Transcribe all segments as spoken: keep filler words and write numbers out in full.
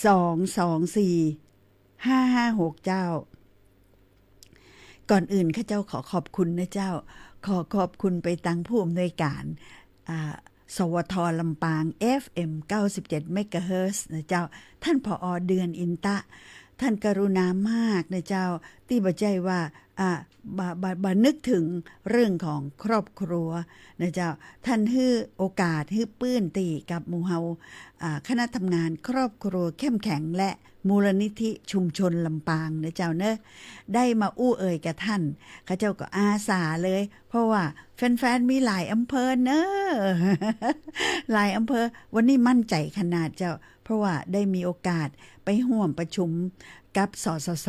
สองสองสี่ ห้าห้าหก เจ้า ก่อนอื่นข้าเจ้าขอขอบคุณนะเจ้า ขอขอบคุณไปตังผู้อำนวยการ อ่า สวท ลำปาง เอฟเอ็ม เก้าสิบเจ็ด เมกะเฮิรตซ์นะเจ้า ท่าน ผอ เดือน อินตะ ท่านกรุณามากนะเจ้า ตี้บ่ใจ้ว่า อ่า บ่ บ่ บ่นึกเถิงเรื่องของครอบครัวนะเจ้า ท่านหื้อโอกาสหื้อปื้นตี้กับหมู่เฮา อ่า คณะทำงานครอบครัวเข้มแข็งและมูลนิธิชุมชนลำปางนะเจ้าเนอะ ได้มาอู้เอ่ยกับท่าน ข้าเจ้าก็อาสาเลย เพราะว่าแฟนๆ มีหลายอำเภอเนอะ หลายอำเภอ วันนี้มั่นใจ๋ขนาดเจ้า เพราะว่าได้มีโอกาสไปฮ่วมประชุมกับ สสส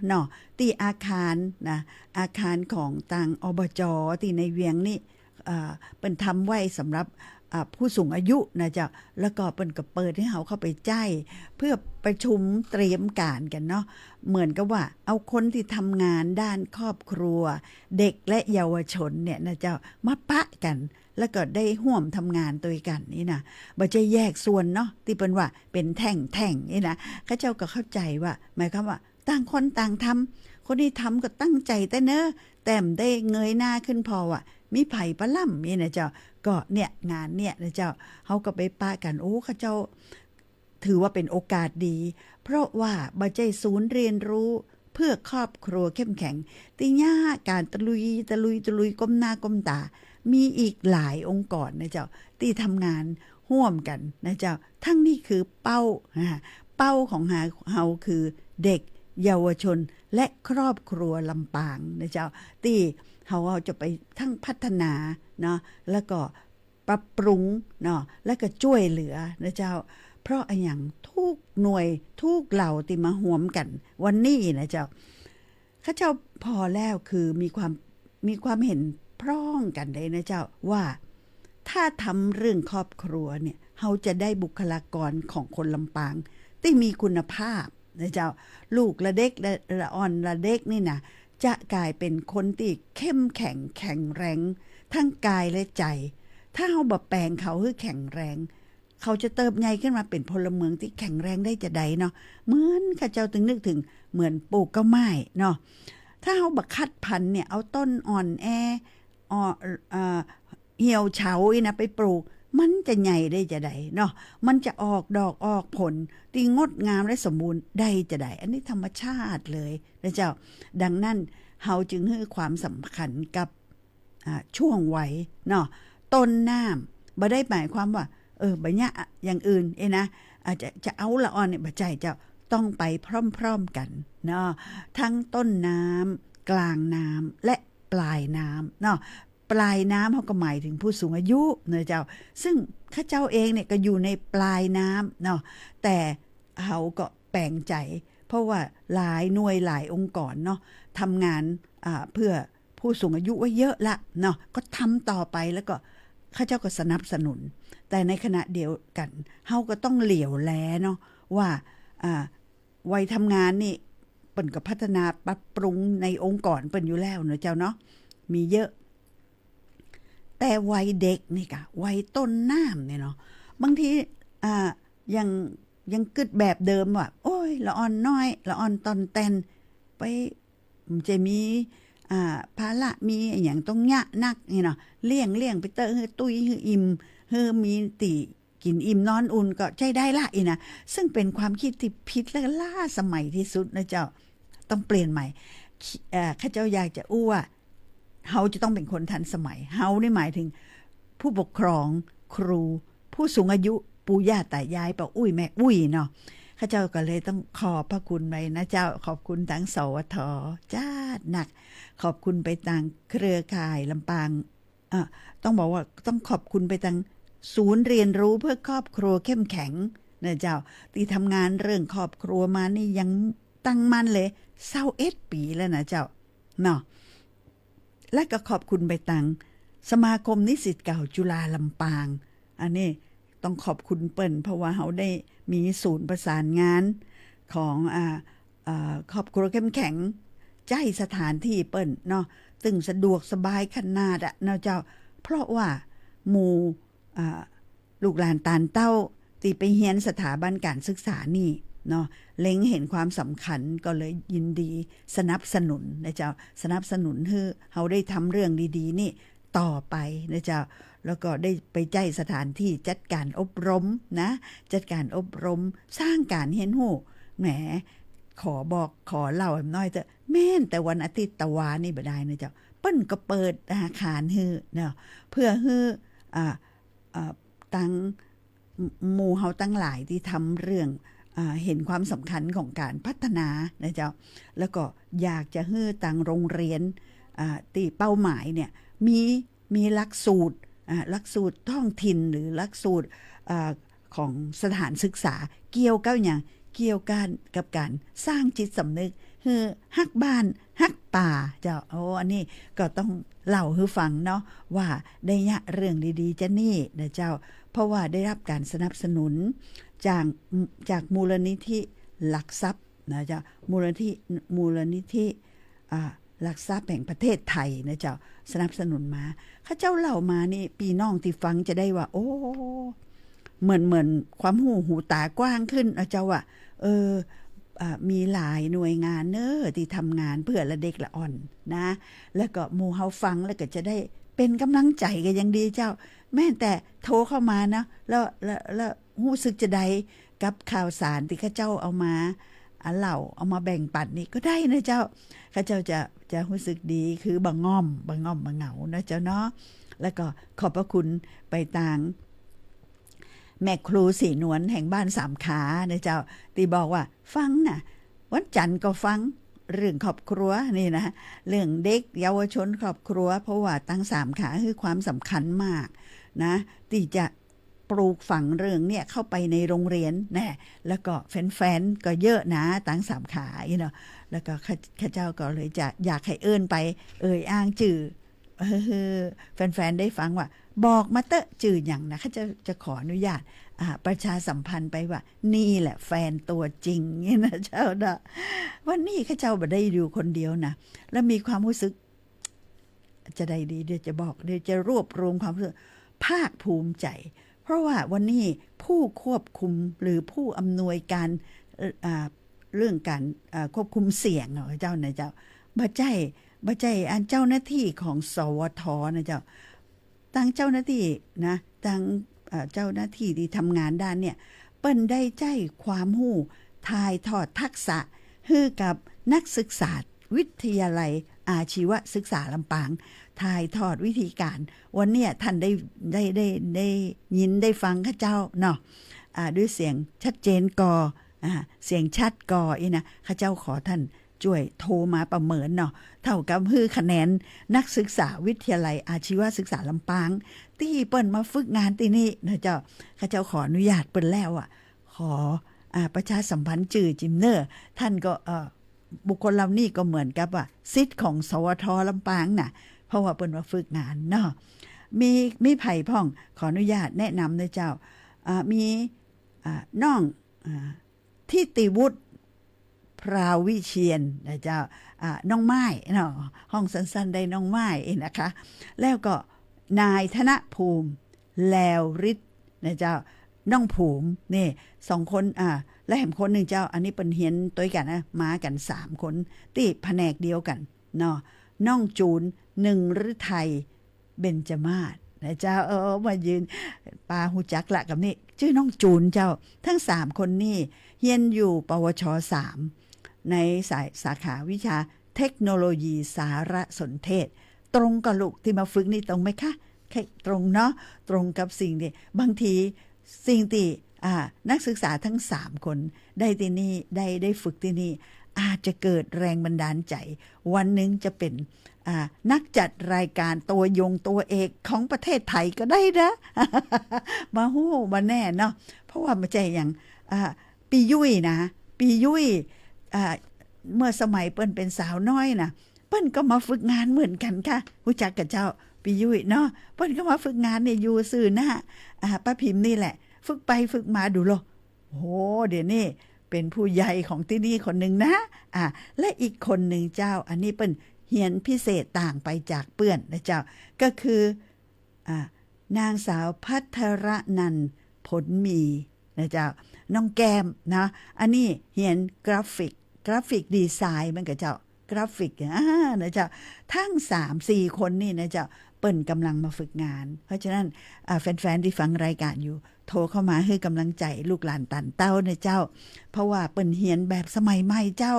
เนาะ ตี้อาคารนะ อาคารของตาง อบจ ตี้ในเวียงนี่ เอ่อ เปิ้นทำไว้สำหรับ อ่า ผู้สูงอายุนะเจ้า แล้วก็เปิ้นก็เปิดหื้อเฮาเข้าไปใจ๊ เพื่อประชุมเตรียมก๋านกั๋นเนาะ เหมือนกับว่าเอาคนตี้ทำงานด้านครอบครัว เด็กและเยาวชนเนี่ยนะเจ้า มาปะกั๋น แล้วก็ได้ฮ่วมทำงานตวยกั๋นนี่นะ บ่ใจ้แยกส่วนเนาะ ตี้เปิ้นว่าเป๋นแท่งๆ นี่นะ ข้าเจ้าก็เข้าใจ๋ว่า หมายความว่า ต่างคนต่างทำ คนนี้ทำก็ตั้งใจ๋แต๊เนอะ แต่บ่ได้เงยหน้าขึ้นผ่อว่า มีใผปะล่ำนี่นะเจ้า ก็เนี่ยงานเนี่ยนะเจ้า เฮาก็ไปปะกั๋น โอ้ ข้าเจ้า ถือว่าเป๋นโอกาสดี เพราะว่าบ่ใจ้ศูนย์เรียนรู้เพื่อครอบครัวเข้มแข็ง ตี้เยียะก๋านตะลุย ตะลุย ตะลุย ก้มหน้าก้มต๋า มีอีกหลายองค์กรนะเจ้า ตี้ทำงานฮ่วมกั๋นนะเจ้า ทั้งนี้คือเป้า อ่า เป้าของเฮา เฮาคือเด็ก เยาวชน และครอบครัวลำปางนะเจ้า ตี้เฮา เฮาจะไปทั้งพัฒนาเนาะ แล้วก็ปรับปรุงเนาะ แล้วก็จ้วยเหลือนะเจ้า เพราะอะหยัง กู้หน่วย กู้เหล่าตี้มาฮ่วมกั๋นวันนี้นะเจ้า ข้าเจ้าผ่อแล้วคือมีความ มีความเห็นพร้องกั๋นเลยนะเจ้า ว่าถ้าทำเรื่องครอบครัวเนี่ย เฮาจะได้บุคลากรของคนลำปางตี้มีคุณภาพนะเจ้า ลูกละเด็ก ละ ละอ่อนละเด็กนี่นะ จะก๋ายเป๋นคนตี้เข้มแข็งแข็งแรง ทั้งกายและใจ๋ ถ้าเฮาบ่แป๋งเขาหื้อแข็งแรง เขาจะเติบใหญ่ขึ้นมาเป๋นพลเมืองตี้แข็งแรงได้จาใดเนาะ เหมือนข้าเจ้าตึงนึกเถิงเหมือนปลูกก้าวหม้ายเนาะ ถ้าเฮาบ่คัดพันธุ์เนี่ย เอาต้นอ่อนแอ อ่อ เอ่อ เหี่ยวเฉาอี้นะ ไปปลูก มันจะใหญ่ได้จาใดเนาะ มันจะออกดอกออกผลตี้งดงามและสมบูรณ์ได้จาใด อันนี้ธรรมชาติเลยนะเจ้า ดังนั้นเฮาจึงหื้อความสำคัญกับ อ่า ช่วงวัยเนาะ ต้นน้ำ บ่ได้หมายความว่า เออ บ่เยียะอย่างอื่นเอ้ยนะ อาจจะ จะเอาละอ่อนเนี่ย บ่ใจ้เจ้า ต้องไปพร้อมๆ กั๋นเนาะ ทั้งต้นน้ำ กลางน้ำ และปลายน้ำเนาะ ปลายน้ำเฮาก็หมายเถิงผู้สูงอายุเนาะเจ้า ซึ่งข้าเจ้าเองเนี่ยก็อยู่ในปลายน้ำเนาะ แต่เฮาก็แป๋งใจ๋ เพราะว่าหลายหน่วยหลายองค์กรเนาะ ทำงาน อ่า เพื่อผู้สูงอายุไว้เยอะละเนาะ ก็ทำต่อไป แล้วก็ข้าเจ้าก็สนับสนุน แต่ในขณะเดียวกั๋น เฮาก็ต้องเหลียวแลเนาะ ว่า อ่า วัยทำงานนี่ เปิ้นก็พัฒนาปรับปรุงในองค์กรเปิ้นอยู่แล้วเนาะเจ้าเนาะ มีเยอะ แต่วัยเด็กนี่กะ วัยต้นน้ำเนี่ยเนาะ บางที อ่า ยัง ยังกึ๊ดแบบเดิมว่า โอ้ย ละอ่อนน้อย ละอ่อนต่อนแต่น ไป มันจะมี อ่า ภาระ มีอะหยังต้องเยียะนักนี่เนาะ เลี้ยง เลี้ยงไปเต๊อะ หื้อตุ้ย หื้ออิ่ม หื้อมีตี้กิ๋นอิ่มนอนอุ่นก็ใจ๊ได้ละอี้นะ ซึ่งเป๋นความกึ๊ดตี้ผิดและล้าสมัยตี้สุดนะเจ้า ต้องเปลี่ยนใหม่ เอ่อ ข้าเจ้าอยากจะอู้ว่า เฮาจะต้องเป๋นคนทันสมัย เฮานี่หมายเถิงผู้ปกครอง ครู ผู้สูงอายุ ปู่ย่าตายาย ป้าอุ๊ยแม่อุ๊ยเนาะ ข้าเจ้าก็เลยต้องขอบพระคุณไปนะเจ้า ขอบคุณตัง สวท จ๊าดนัก ขอบคุณไปตังเครือข่ายลำปาง อ่ะ ต้องบอกว่าต้องขอบคุณไปตังศูนย์เรียนรู้เพื่อครอบครัวเข้มแข็งนะเจ้า ตี้ทำงานเรื่องครอบครัวมานี่ยังตั้งมั่นเลย ซาวเอ็ดปี๋แล้วนะเจ้า เนาะ และก็ขอบคุณไปตังสมาคมนิสิตเก่าจุฬาลำปาง อันนี้ต้องขอบคุณเปิ้น เพราะว่าเฮาได้มีศูนย์ประสานงานของ อ่า อ่า ครอบครัวเข้มแข็ง ใจ๊สถานตี้เปิ้นเนาะ ซึ่งสะดวกสบายขนาดอะเนาะเจ้า เพราะว่าหมู่ อ่า ลูกหลานตานเต้า ตี้ไปเฮียนสถาบันการศึกษานี่เนาะ เล็งเห็นความสำคัญ ก็เลยยินดีสนับสนุนนะเจ้า สนับสนุนหื้อเฮาได้ทำเรื่องดีๆ นี่ต่อไปนะเจ้า แล้วก็ได้ไปใจ๊สถานตี้จัดการอบรมนะ จัดการอบรม สร้างการเฮียนฮู้ แหม ขอบอกขอเล่าแหมน้อยเต๊อะ แม้นแต่วันอาทิตย์ตะวานี่บ่ดายนะเจ้า เปิ้นก็เปิดอาคารหื้อเนาะ เพื่อหื้อ อ่า อ่า ตัง หมู่เฮาตังหลายตี้ทำเรื่อง อ่า เห็นความสำคัญของการพัฒนานะเจ้า แล้วก็อยากจะหื้อตังโรงเรียน อ่า ตี้เป้าหมายเนี่ย มี มีหลักสูตร อ่า หลักสูตรท้องถิ่นหรือหลักสูตร อ่า ของสถานศึกษา เกี่ยวกับหยัง เกี่ยวกันกับการสร้างจิตสำนึก หื้อฮักบ้านฮักป่าเจ้า โอ้ อันนี้ก็ต้องเล่าหื้อฟังเนาะ ว่าได้ยะเรื่องดีๆ จะนี่นะเจ้า เพราะว่าได้รับการสนับสนุนจาก จากมูลนิธิหลักทรัพย์นะเจ้า มูลนิธิ มูลนิธิ อ่า หลักทรัพย์แห่งประเทศไทยนะเจ้า สนับสนุนมา เขาเจ้าเล่ามานี่ ปี้น้องตี้ฟังจะได้ว่า โอ้ เหมือน เหมือนความฮู้หูตากว้างขึ้นนะเจ้า ว่า เออ อ่า มีหลายหน่วยงานเน้อตี้ทำงานเพื่อละเด็กละอ่อนนะ แล้วก็หมู่เฮาฟังแล้วก็จะได้เป๋นกำลังใจ๋ก็ยังดีเจ้า แม้นแต่โทรเข้ามานะ แล้ว แล้ว แล้วฮู้สึกจะใดกับข่าวสารตี้เขาเจ้าเอามา อ่า เล่า เอามาแบ่งปั๋นนี่ก็ได้นะเจ้า เขาเจ้าจะ จะฮู้สึกดี คือบ่ง่อม บ่ง่อมบ่เหงานะเจ้าเนาะ แล้วก็ขอบพระคุณไปตาง แม่ครูศรีนวลแห่งบ้านสามขานะเจ้า ตี้บอกว่าฟังน่ะ วันจันทร์ก็ฟังเรื่องครอบครัวนี่นะ เรื่องเด็กเยาวชนครอบครัว เพราะว่าตังสามขาหื้อความสำคัญมากนะ ตี้จะปลูกฝังเรื่องเนี่ยเข้าไปในโรงเรียนแน่ แล้วก็แฟนๆ ก็เยอะนะ ตังสามขาอี้เนาะ แล้วก็ข้า ข้าเจ้าก็เลยจะอยากหื้อเอิ้นไป เอ่ยอ้างจื้อ เออ แฟนๆ ได้ฟังว่า บอกมาเต๊อะ จื้อหยังนะ ข้าเจ้าจะขออนุญาต อ่า ประชาสัมพันธ์ไปว่า นี่แหละแฟนตัวจริง นี่นะเจ้าเนาะ วันนี้ข้าเจ้าบ่ได้อยู่คนเดียวนะ แล้วมีความฮู้สึก จะใดดี เดี๋ยวจะบอก เดี๋ยวจะรวบรวมความรู้สึกภาคภูมิใจ๋ เพราะว่าวันนี้ผู้ควบคุมหรือผู้อำนวยการ เอ่อ อ่า เรื่องการ อ่า ควบคุมเสียงเนาะเจ้านะเจ้า บ่ใจ้ บ่ใจ้อันเจ้าหน้าตี้ของ สวท นะเจ้า ตังเจ้าหน้าตี้นะ ตัง เอ่อ เจ้าหน้าตี้ตี้ทำงานด้านเนี่ย เปิ้นได้ใจ๊ความฮู้ ถ่ายทอดทักษะ หื้อกับนักศึกษาวิทยาลัยอาชีวศึกษาลำปาง ถ่ายทอดวิธีการ วันเนี้ยท่านได้ ได้ ได้ ได้ยินได้ฟังข้าเจ้าเนาะ อ่า ด้วยเสียงชัดเจนก่อ อ่า เสียงชัดก่ออี้นะ ข้าเจ้าขอท่านจ้วยโทรมาประเมินเนาะ เต้ากับหื้อคะแนนนักศึกษาวิทยาลัยอาชีวศึกษาลำปาง ตี้เปิ้นมาฝึกงานตี้นี่นะเจ้า ข้าเจ้าขออนุญาตเปิ้นแล้วอะ ขอ อ่า ประชาสัมพันธ์จื้อจิมเน่อ ท่านก็ เอ่อ บุคคลเหล่านี้ก็เหมือนกับว่าศิษย์ของ สวท ลำปางน่ะ เพราะว่าเปิ้นมาฝึกงานเนาะ มี มีใผพ่อง ขออนุญาตแนะนำนะเจ้า อ่า มี อ่า น้อง อ่า ทิติวุฒิ พราววิเชียรนะเจ้า อ่า น้องไม้เนาะ ฮ้องสั้นๆ ได้น้องไม้เองนะคะ แล้วก็นายธนภูมิ แลวฤทธิ์นะเจ้า น้องภูมิ นี่ สองคน อ่า และแหมคนนึ่งเจ้า อันนี้เปิ้นเฮียนตวยกั๋นนะ มากั๋นสามคน ตี้แผนกเดียวกั๋นเนาะ น้องจูน หนึ่งฤทัย เบญจมาศนะเจ้า เออ มายืน ปาฮู้จักละกับนี่ จื้อน้องจูนเจ้า ทั้งสามคนนี่ เฮียนอยู่ ปวช สาม ในสาย สาขาวิชาเทคโนโลยีสารสนเทศ ตรงกับลูกตี้มาฝึกนี่ตรงไหมคะ ใช่ ตรงเนาะ ตรงกับสิ่งตี้ บางทีสิ่งตี้ อ่า นักศึกษาทั้งสามคนได้ตี้นี่ ได้ ได้ฝึกตี้นี่ อาจจะเกิดแรงบันดาลใจ๋ วันนึ่งจะเป๋น อ่า นักจัดรายการตัวยงตัวเอกของประเทศไทยก็ได้นะ บ่ฮู้ บ่แน่เนาะ เพราะว่าบ่ใจ้หยัง อ่า ปี้ยุ้ยนะ ปี้ยุ้ย อ่า เมื่อสมัยเปิ้นเป๋นสาวน้อยนะ เปิ้นก็มาฝึกงานเหมือนกั๋นค่ะ ฮู้จักกับเจ้า ปี้ยุ้ยเนาะ เปิ้นก็มาฝึกงานเนี่ยอยู่ซื่อหน้า อ่า ป้าพิมพ์นี่แหละ ฝึกไปฝึกมาดูโล โห เดี๋ยวนี้เป๋นผู้ใหญ่ของตี้นี่คนนึ่งนะ อ่า และอีกคนนึ่งเจ้า อันนี้เปิ้นเฮียนพิเศษต่างไปจากเปื้อนนะเจ้า ก็คือ อ่า นางสาวภัทรนันท์ ผลมี นะเจ้า น้องแก้มนะ อันนี้เฮียนกราฟิก กราฟิกดีไซน์ มันก็เจ้า กราฟิก อ่า นะเจ้า ตึงสามสี่คนนี่นะเจ้า เปิ้นก่ำลังมาฝึกงาน เพราะฉะนั้น อ่า แฟนๆ ตี้ฟังรายก๋านอยู่ โทรเข้ามาหื้อก่ำลังใจ๋ลูกหลานตั๋นเต้านะเจ้า เพราะว่าเปิ้นเฮียนแบบสมัยใหม่เจ้า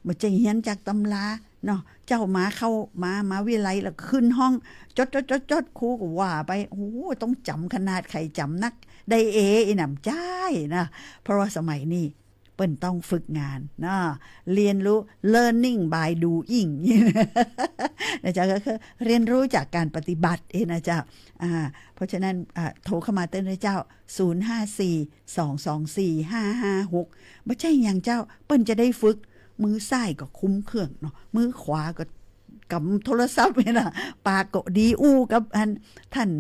บ่ใจ้เฮียนจากตำราเนาะ เจ้ามาเข้ามา มาวิทยาลัยแล้วขึ้นห้อง จด จด จด จด ครูก็ว่าไป โอ้โห ต้องจ๋ำขนาดใผจ๋ำนัก ได้เอ อีหนำใจ๊นะ เพราะว่าสมัยนี้เปิ้นต้องฝึกงานเนาะ เรียนรู้ learning by doing นะเจ้า ก็คือเรียนรู้จากการปฏิบัติเองนะเจ้า อ่า เพราะฉะนั้น อ่า โทรเข้ามาเต้านะเจ้า ศูนย์ห้าสี่ สองสองสี่ ห้าห้าหก บ่ใจ้หยังเจ้า เปิ้นจะได้ฝึก มือซ้ายก็คุมเครื่องเนาะ มือขวาก็กำโทรศัพท์นี่นะ ปากก็ดีอู้กับอัน ท่าน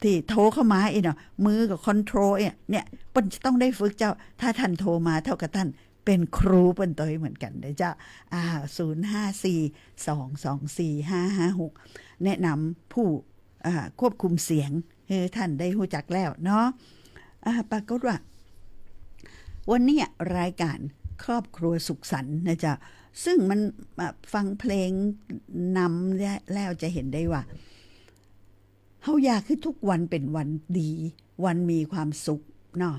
ตี้โทรเข้ามาอีกเนาะ มือก็คอนโทรลเนี่ย เนี่ย เปิ้นจะต้องได้ฝึกเจ้า ถ้าท่านโทรมาเต้ากับท่านเป๋นครูเปิ้นตวยเหมือนกั๋นเด้อเจ้า อ่า ศูนย์ห้าสี่ สองสองสี่ ห้าห้าหก แนะนำผู้ อ่า ควบคุมเสียงหื้อท่านได้ฮู้จักแล้วเนาะ อ่า ปรากฏว่า วันนี้รายก๋านครอบครัวสุขสันต์นะเจ้า ซึ่งมัน อ่า ฟังเพลงนำแล้วจะหันได้ว่า เฮาอยากหื้อทุกวันเป๋นวันดี วันมีความสุขเนาะ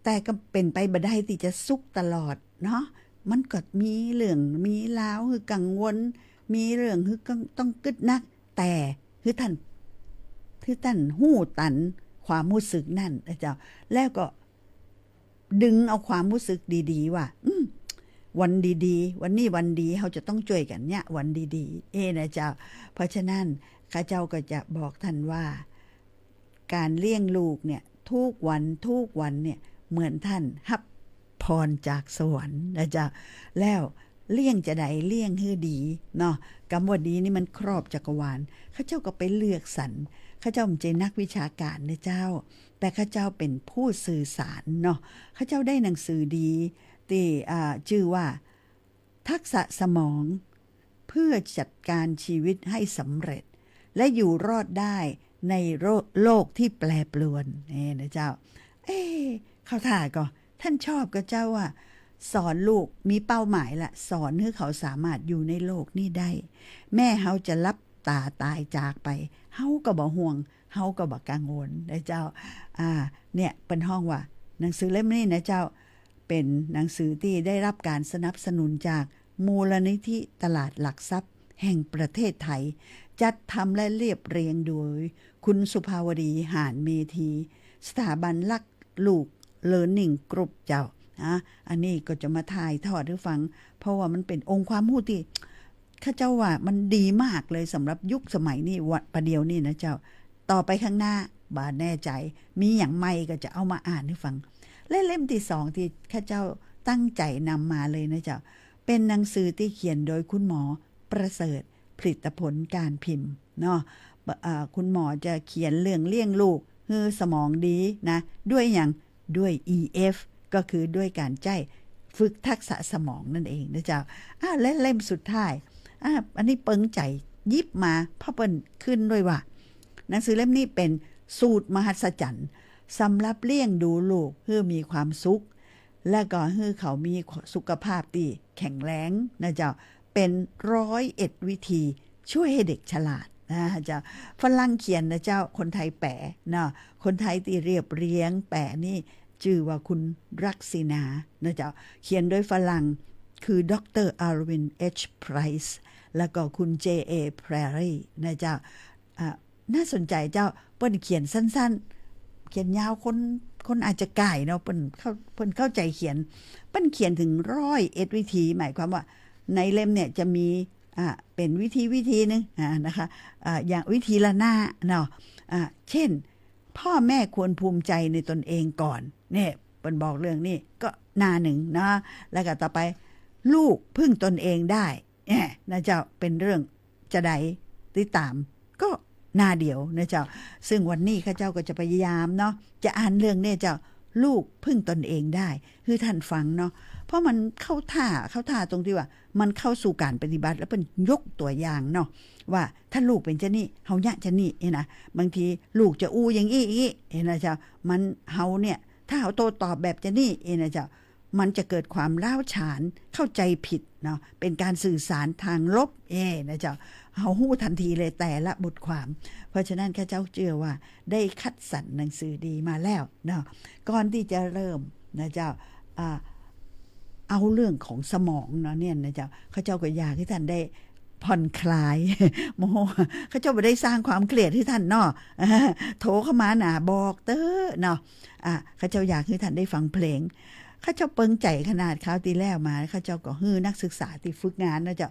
แต่ก็เป๋นไปบ่ได้ตี้จะสุขตลอดเนาะ มันก็มีเรื่องมีราวหื้อกังวล มีเรื่องหื้อต้อง ต้องกึ๊ดนัก แต่หื้อท่าน หื้อท่านฮู้ตันความฮู้สึกนั้นนะเจ้า แล้วก็ดึงเอาความฮู้สึกดีๆ ว่า อืม วันดีๆ วันนี้วันดี เฮาจะต้องจ้วยกั๋นเนี่ย วันดีๆ เอ้นะเจ้า เพราะฉะนั้น ข้าเจ้าก็จะบอกท่านว่า ก๋านเลี้ยงลูกเนี่ย ทุกวัน ทุกวันเนี่ย เหมือนท่านฮับพรจากสวรรค์นะเจ้า แล้วเลี้ยงจะใด เลี้ยงหื้อดีเนาะ กำว่าดีนี่มันครอบจักรวาล ข้าเจ้าก็ไปเลือกสรร ข้าเจ้าบ่ใจ้นักวิชาก๋านนะเจ้า แต่ข้าเจ้าเป๋นผู้สื่อสารเนาะ ข้าเจ้าได้หนังสือดีตี้ อ่า จื้อว่า ทักษะสมอง เพื่อจัดการชีวิตให้สำเร็จ และอยู่รอดได้ในโลก โลกที่แปรปรวน นี่นะเจ้า เอ๊ะ เข้าท่าก่อ ท่านชอบก่อเจ้าว่า สอนลูกมีเป้าหมายละ สอนหื้อเขาสามารถอยู่ในโลกนี้ได้ แม้เฮาจะหลับต๋าต๋ายจากไป เฮาก็บ่ห่วง เฮาก็บ่กังวลนะเจ้า อ่า เนี่ย เปิ้นฮ้องว่า หนังสือเล่มนี้นะเจ้า เป๋นหนังสือตี้ได้ฮับก๋านสนับสนุนจากมูลนิธิตลาดหลักทรัพย์แห่งประเทศไทย จัดทำและเรียบเรียงโดยคุณสุภาวดี หานเมธี สถาบันรักลูก Learning Group เจ้า อ่ะ อันนี้ก็จะมาถ่ายทอดหื้อฟัง เพราะว่ามันเป๋นองค์ความฮู้ตี้ ข้าเจ้าว่ามันดีมากเลยสำหรับยุคสมัยนี้ วะ ปะเดี๋ยวนี้นะเจ้า ต่อไปข้างหน้าบ่แน่ใจ๋ มีหยังใหม่ก็จะเอามาอ่านหื้อฟัง และเล่มตี้สองตี้ข้าเจ้าตั้งใจ๋นำมาเลยนะเจ้า เป๋นหนังสือตี้เขียนโดยคุณหมอประเสริฐ ผลิตผลการพิมพ์เนาะ เอ่อ คุณหมอจะเขียนเรื่องเลี้ยงลูกหื้อสมองดีนะ ด้วยหยัง ด้วย อี เอฟ ก็คือด้วยก๋านใจ๊ฝึกทักษะสมองนั่นเองนะเจ้า อ่ะ และเล่มสุดท้าย อ่ะ อันนี้เปิงใจ๋หยิบมา เพราะเปิ้นขึ้นด้วยว่า หนังสือเล่มนี้เป๋นสูตรมหัศจรรย์สำหรับเลี้ยงดูลูกหื้อมีความสุข และก็หื้อเขามีสุขภาพตี้แข็งแรงนะเจ้า เป๋นร้อยเอ็ดวิธีช่วยให้เด็กฉลาดนะเจ้า ฝรั่งเขียนนะเจ้า คนไทยแป๋เนาะ คนไทยตี้เรียบเรียงแป๋นี่จื้อว่าคุณรักษิณานะเจ้า เขียนโดยฝรั่ง คือ ด็อกเตอร์ อาร์วิน เอช ไพรส์ แล้วก็คุณ เจ เอ แพรรีนะเจ้า อ่ะ น่าสนใจ๋เจ้า เปิ้นเขียนสั้นๆ เขียนยาวคน คนอาจจะก่ายเนาะ เปิ้นเข้า เปิ้นเข้าใจ๋เขียน เปิ้นเขียนเถิงร้อยเอ็ดวิธี หมายความว่าในเล่มเนี่ยจะมี อ่ะ เป๋นวิธีวิธีหนึ่ง อ่ะ นะคะ อ่ะ อย่างวิธีละหน้าเนาะ อ่ะ เช่น พ่อแม่ควรภูมิใจในตนเองก่อน เนี่ย เปิ้นบอกเรื่องนี้ก็หน้าหนึ่งเนาะ แล้วก็ต่อไป ลูกพึ่งตนเองได้ แหม นะเจ้า เป๋นเรื่องจะใดติดต๋าม ก็หน้าเดียวนะเจ้า ซึ่งวันนี้ข้าเจ้าก็จะพยายามเนาะ จะอ่านเรื่องเนี่ยเจ้า ลูกพึ่งตนเองได้ หื้อท่านฟังเนาะ เพราะมันเข้าท่า เข้าท่าตรงตี้ว่า มันเข้าสู่ก๋านปฏิบัติ แล้วเปิ้นยกตั๋วอย่างเนาะ ว่าถ้าลูกเป๋นจะอี้ เฮาเยียะจะอี้ เห็นนะ บางทีลูกจะอู้อย่างอี้ อี้ เห็นนะเจ้า มัน เฮาเนี่ย ถ้าเฮาโต้ตอบแบบจะนี่เองนะเจ้า มันจะเกิดความร้าวฉาน เข้าใจผิดเนาะ เป๋นก๋านสื่อสารตางลบเองนะเจ้า เฮาฮู้ตันทีเลยแต่ละบทความ เพราะฉะนั้นข้าเจ้าเจื้อว่าได้คัดสรรหนังสือดีมาแล้วเนาะ ก่อนตี้จะเริ่มนะเจ้า อ่า เอาเรื่องของสมองเนาะเนี่ยนะเจ้า ข้าเจ้าก็อยากหื้อต้านได้ผ่อนคลาย โมโห ข้าเจ้าบ่ได้สร้างความเครียดหื้อต้านเนาะ โทรเข้ามานะ บอกเต๊อะเนาะ อ่ะ ข้าเจ้าอยากหื้อต้านได้ฟังเพลง ข้าเจ้าเปิงใจ๋ขนาดคราวตี้แล้วมา ข้าเจ้าก็หื้อนักศึกษาตี้ฝึกงานนะเจ้า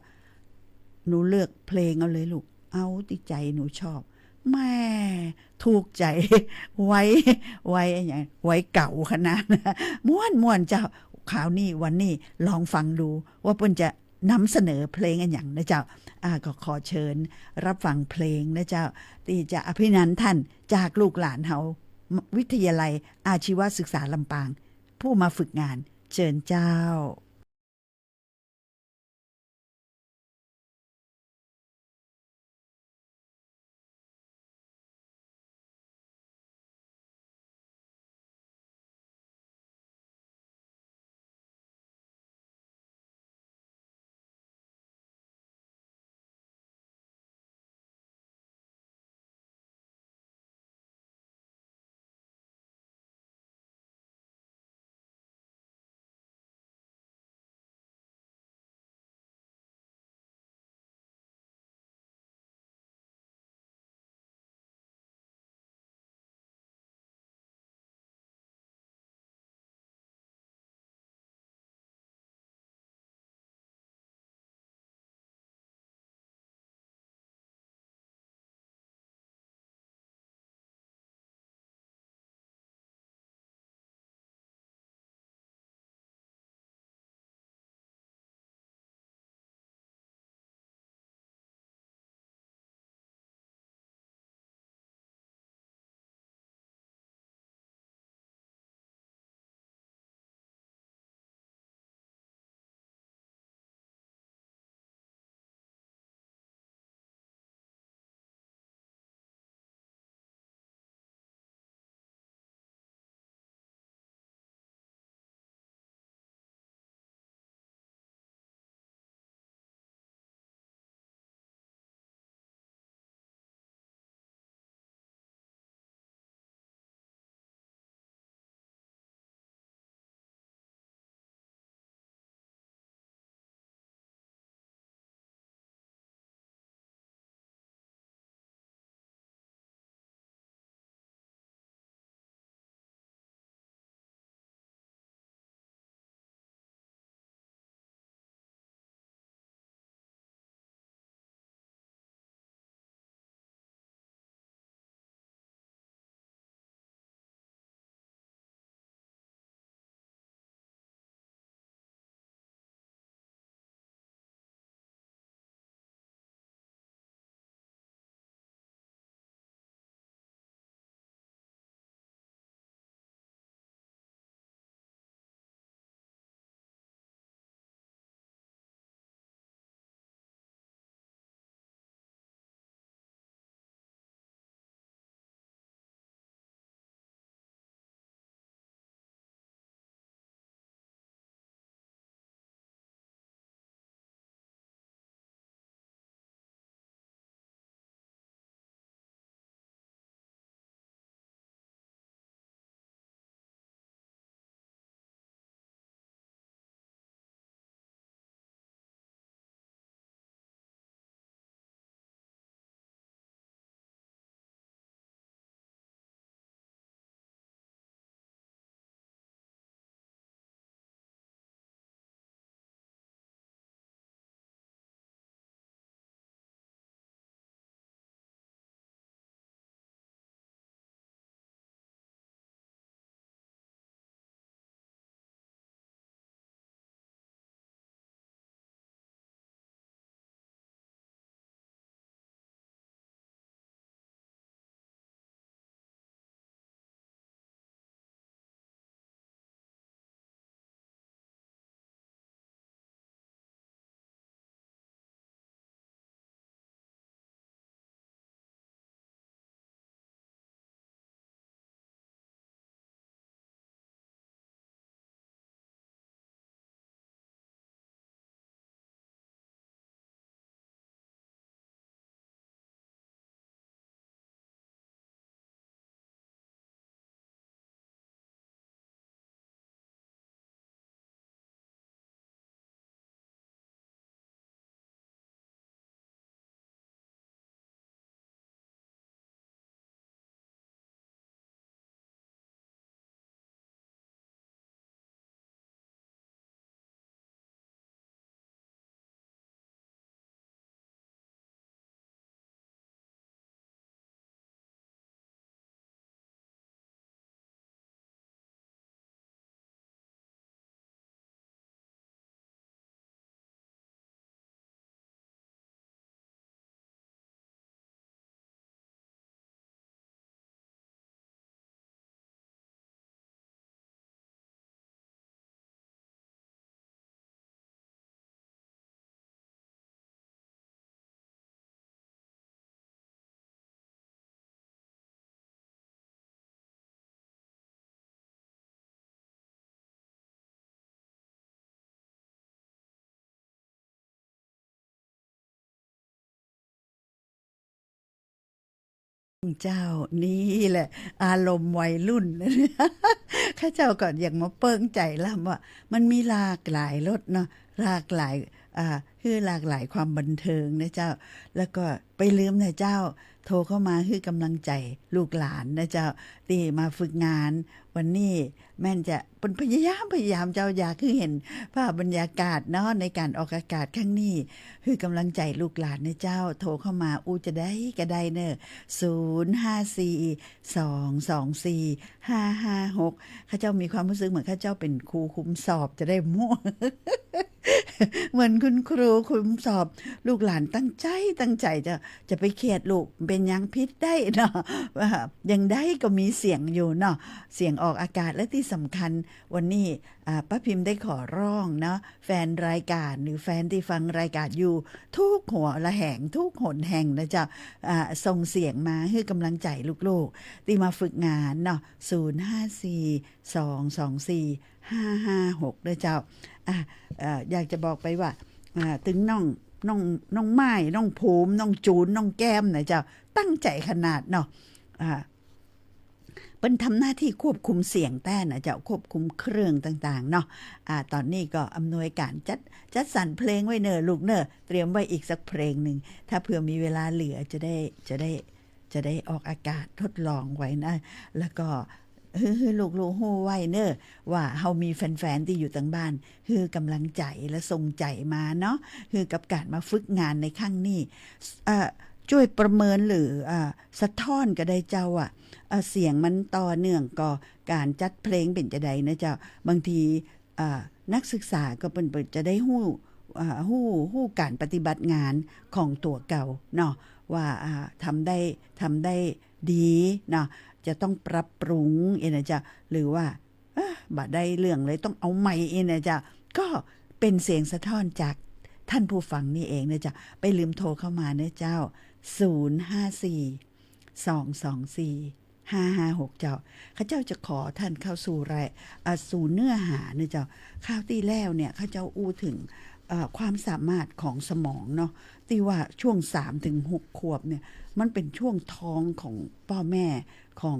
หนูเลือกเพลงเอาเลยลูก เอาตี้ใจ๋หนูชอบ แหม ถูกใจ๋ ไว้ ไว้อะหยัง ไว้เก่าขนาด ม่วนๆ เจ้า คราวนี้วันนี้ลองฟังดู ว่าเปิ้นจะนำเสนอเพลงอะหยังนะเจ้า อ่า ก็ขอเชิญรับฟังเพลงนะเจ้า ตี้จะอภินันท์ต้านจากลูกหลานเฮา วิทยาลัยอาชีวศึกษาลำปาง ผู้มาฝึกงาน เชิญเจ้า เจ้า นี่แหละ อารมณ์วัยรุ่น ข้าเจ้าก็อยากมาเปิ้งใจ๋ลำว่า มันมีหลากหลายรสเนาะ หลากหลาย อ่า คือหลากหลายความบันเทิงนะเจ้า แล้วก็ไปลืมนะเจ้า โทรเข้ามาหื้อก๋ำลังใจ๋ลูกหลานนะเจ้า ตี้มาฝึกงาน วันนี้แม่นจะ เปิ้นพยายาม พยายามเจ้า อยากหื้อหันภาพบรรยากาศเนาะ ในก๋านออกอากาศครั้งนี้ หื้อก๋ำลังใจ๋ลูกหลานนะเจ้า โทรเข้ามาอู้จะใดก็ได้เน่อ ศูนย์ห้าสี่ สองสองสี่ ห้าห้าหก ข้าเจ้ามีความรู้สึกเหมือนข้าเจ้าเป๋นครูคุมสอบจะใดมั่ว เหมือนคุณครูคุมสอบ ลูกหลานตั้งใจ๋ ตั้งใจ๋จะ จะไปเคียดลูก เป๋นหยังผิดได้เนาะ ว่ายังใดก็มีเสียงอยู่เนาะ เสียงออกอากาศ และตี้สำคัญ วันนี้ อ่า ป้าพิมพ์ได้ขอร้องเนาะ แฟนรายก๋าน หรือแฟนตี้ฟังรายก๋านอยู่ ทุกหัวระแหง ทุกหนแห่งนะเจ้า อ่า ส่งเสียงมาหื้อก๋ำลังใจ๋ลูกๆ ตี้มาฝึกงานเนาะ ศูนย์ห้าสี่ สองสองสี่ ห้าห้าหก นะเจ้า อ่ะ เอ่อ อยากจะบอกไปว่า อ่า ตึงน้อง น้อง น้องไม้ น้องภูมิ น้องจูน น้องแก้มนะเจ้า ตั้งใจ๋ขนาดเนาะ อ่า เปิ้นทำหน้าที่ควบคุมเสียงแต๊นะเจ้า ควบคุมเครื่องต่างๆ เนาะ อ่า ต๋อนนี้ก็อำนวยก๋านจัด จัดสรรเพลงไว้เน่อลูกเน่อ เตรียมไว้อีกสักเพลงหนึ่ง ถ้าเผื่อมีเวลาเหลือจะได้ จะได้ จะได้ออกอากาศทดลองไว้นะ แล้วก็ หื้อ หื้อลูกๆ ฮู้ไว้เน่อ ว่าเฮามีแฟนๆ ตี้อยู่ตางบ้าน หื้อก๋ำลังใจ๋และส่งใจ๋มาเนาะ หื้อกับก๋านมาฝึกงานในครั้งนี้ เอ่อ จ้วยประเมินหรือ เอ่อ สะท้อนก็ได้เจ้า ว่า เอ่อ เสียงมันต่อเนื่องก่อ ก๋านจัดเพลงเป๋นจะใดนะเจ้า บางที อ่า นักศึกษาก็เปิ้น เปิ้นจะได้ฮู้ อ่า ฮู้ ฮู้ก๋านปฏิบัติงานของตั๋วเก่าเนาะ ว่า อ่า ทำได้ ทำได้ดีเนาะ จะต้องปรับปรุงเองนะเจ้า หรือว่า เอ้อ บ่ได้เรื่องเลย ต้องเอาใหม่เองนะเจ้า ก็เป๋นเสียงสะท้อนจากท่านผู้ฟังนี่เองนะเจ้า ไปลืมโทรเข้ามานะเจ้า ศูนย์ห้าสี่ สองสองสี่ ห้าห้าหก เจ้า ข้าเจ้าจะขอท่านเข้าสู่ราย อ่ะ สู่เนื้อหานะเจ้า คราวตี้แล้วเนี่ย ข้าเจ้าอู้เถิง เอ่อ ความสามารถของสมองเนาะ ตี้ว่าช่วงสามถึงหกขวบเนี่ย มันเป๋นช่วงทองของป้อแม่ ของ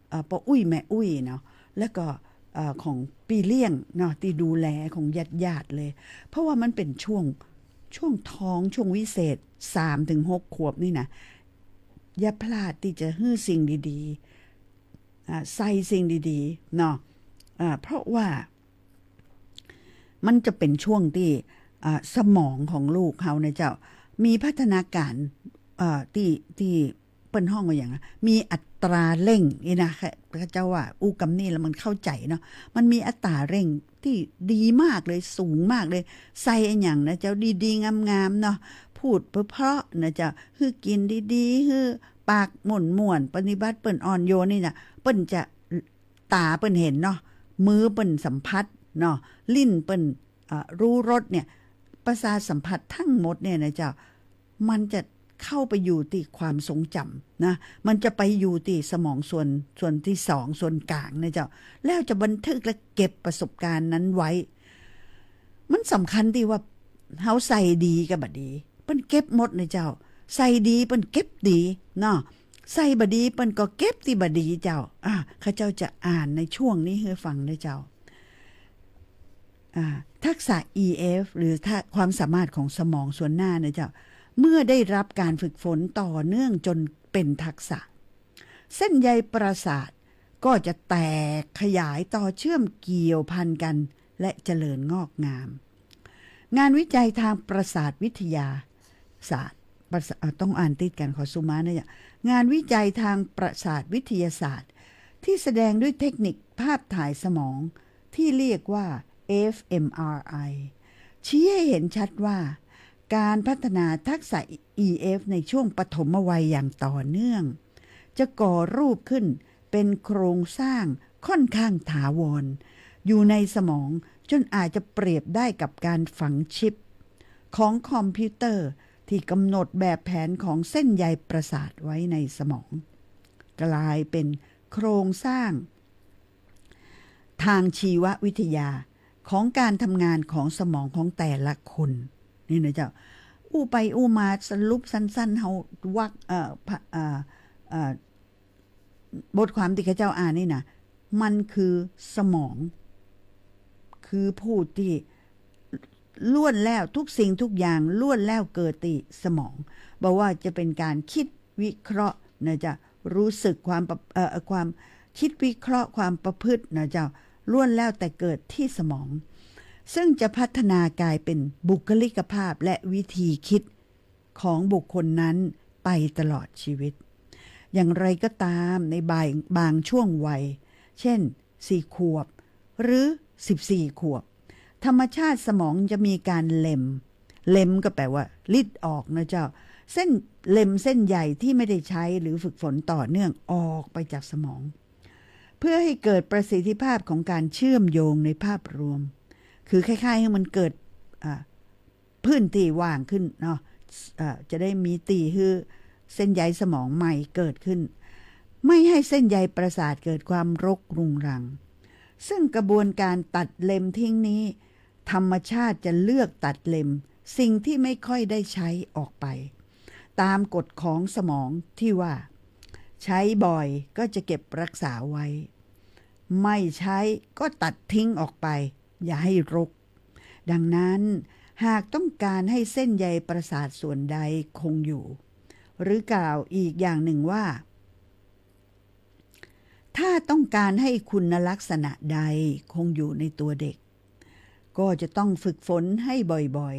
เอ่อ ป้ออุ๊ยแม่อุ๊ยเนาะ แล้วก็ เอ่อ ของปี้เลี้ยงเนาะ ตี้ดูแลของญาติๆ เลย เพราะว่ามันเป๋นช่วง ช่วงทอง ช่วงวิเศษ สามถึงหกขวบนี่นะ อย่าพลาดตี้จะหื้อสิ่งดีๆ อ่า ใส่สิ่งดีๆ เนาะ อ่า เพราะว่า มันจะเป๋นช่วงตี้ อ่า สมองของลูกเฮาเนี่ยเจ้า มีพัฒนาการ เอ่อ ตี้ ตี้เปิ้นฮ้องว่าหยังอะ มีอัตราเร่งนี่นะ ข้า ข้าเจ้าว่าอู้กำนี้แล้วมันเข้าใจ๋เนาะ มันมีอัตราเร่งตี้ดีมากเลย สูงมากเลย ใส่อะหยังนะเจ้า ดีๆ งามๆ เนาะ พูดเพราะๆ นะเจ้า หื้อกิ๋นดีๆ หื้อปากม่วนๆ ปฏิบัติเปิ้นอ่อนโยนนี่นะ เปิ้นจะ ต๋าเปิ้นหันเนาะ มือเปิ้นสัมผัสเนาะ ลิ้นเปิ้น เอ่อ รู้รสเนี่ย ประสาทสัมผัสทั้งหมดเนี่ยนะเจ้า มันจะเข้าไปอยู่ตี้ความทรงจ๋ำนะ มันจะไปอยู่ตี้สมองส่วน ส่วนตี้สอง ส่วนก๋างนะเจ้า แล้วจะบันทึกและเก็บประสบการณ์นั้นไว้ มันสำคัญตี้ว่าเฮาใส่ดีกับบ่ดี เปิ้นเก็บหมดนะเจ้า ใส่ดีเปิ้นเก็บดีเนาะ ใส่บ่ดีเปิ้นก็เก็บตี้บ่ดีเจ้า อ่ะ ข้าเจ้าจะอ่านในช่วงนี้หื้อฟังนะเจ้า อ่า ทักษะ อี เอฟ หรือถ้าความสามารถของสมองส่วนหน้านะเจ้า เมื่อได้รับการฝึกฝนต่อเนื่องจนเป๋นทักษะ เส้นใยประสาทก็จะแตกขยายต่อเชื่อมเกี่ยวพันกัน และเจริญงอกงาม งานวิจัยทางประสาทวิทยาศาสตร์ ประสา- อ่า ต้องอ่านติดกัน ขอซูมมานะเนี่ย งานวิจัยทางประสาทวิทยาศาสตร์ ที่แสดงด้วยเทคนิคภาพถ่ายสมองที่เรียกว่า เอฟ เอ็ม อาร์ ไอ ชี้ให้เห็นชัดว่า การพัฒนาทักษะ อี เอฟ ในช่วงปฐมวัยอย่างต่อเนื่อง จะก่อรูปขึ้นเป็นโครงสร้างค่อนข้างถาวร อยู่ในสมอง จนอาจจะเปรียบได้กับการฝังชิปของคอมพิวเตอร์ที่กำหนดแบบแผนของเส้นใยประสาทไว้ในสมอง กลายเป็นโครงสร้างทางชีววิทยาของการทำงานของสมองของแต่ละคน นี่นะเจ้า อู้ไปอู้มาสรุปสั้นๆ เฮาวัก เอ่อ พะ- เอ่อ เอ่อ บทความตี้ข้าเจ้าอ่านนี่นะ มันคือสมอง คือผู้ตี้ล้วนแล้ว ทุกสิ่งทุกอย่างล้วนแล้วเกิดตี้สมอง บ่ว่าจะเป๋นก๋านกึ๊ดวิเคราะห์นะเจ้า รู้สึก ความประ- เอ่อ ความกึ๊ดวิเคราะห์ ความประพฤตินะเจ้า ล้วนแล้วแต่เกิดตี้สมอง ซึ่งจะพัฒนากลายเป๋นบุคลิกภาพและวิธีกึ๊ดของบุคคลนั้นไปตลอดชีวิต อย่างไรก็ตาม ในบาง- บางช่วงวัย เช่น สี่ขวบ หรือ สิบสี่ขวบ ธรรมชาติสมองจะมีก๋านเล็ม เล็มก็แปลว่าริดออกนะเจ้า เส้น- เล็มเส้นใยตี้ไม่ได้ใจ๊หรือฝึกฝนต่อเนื่องออกไปจากสมอง เพื่อหื้อเกิดประสิทธิภาพของก๋านเชื่อมโยงในภาพรวม คือคล้ายๆ หื้อมันเกิด อ่า พื้นตี้ว่างขึ้นเนาะ เอ่อ จะได้มีตี้หื้อเส้นใยสมองใหม่เกิดขึ้น ไม่ให้เส้นใยประสาทเกิดความรกรุงรัง ซึ่งกระบวนการตัดเล็มทิ้งนี้ ธรรมชาติจะเลือกตัดเล็มสิ่งตี้ไม่ค่อยได้ใจ๊ออกไป ต๋ามกฎของสมองตี้ว่า ใจ๊บ่อยก็จะเก็บรักษาไว้ ไม่ใจ๊ก็ตัดทิ้งออกไป อย่าให้รก ดังนั้น หากต้องก๋านให้เส้นใยประสาทส่วนใดคงอยู่ หรือกล่าวอีกอย่างนึ่งว่า ถ้าต้องก๋านให้คุณลักษณะใดคงอยู่ในตัวเด็ก ก็จะต้องฝึกฝนให้บ่อย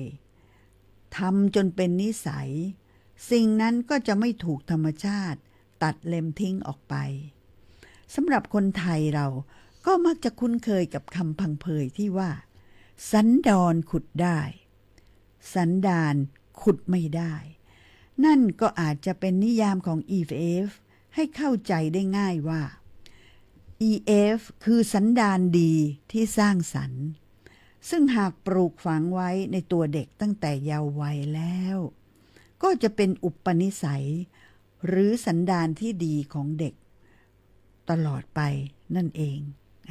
ๆ ทำจนเป๋นนิสัย สิ่งนั้นก็จะไม่ถูกธรรมชาติตัดเล็มทิ้งออกไป สำหรับคนไทยเราก็มักจะคุ้นเคยกับคำพังเพยตี้ว่า สันดอนขุดได้ สันดานขุดไม่ได้ นั่นก็อาจจะเป๋นนิยามของ อีเอฟ ให้เข้าใจ๋ได้ง่ายว่า อีเอฟ คือสันดานดีตี้สร้างสรรค์ ซึ่งหากปลูกฝังไว้ในตัวเด็กตั้งแต่เยาว์วัยแล้ว ก็จะเป๋นอุปนิสัย หรือสันดานตี้ดีของเด็กตลอดไปนั่นเอง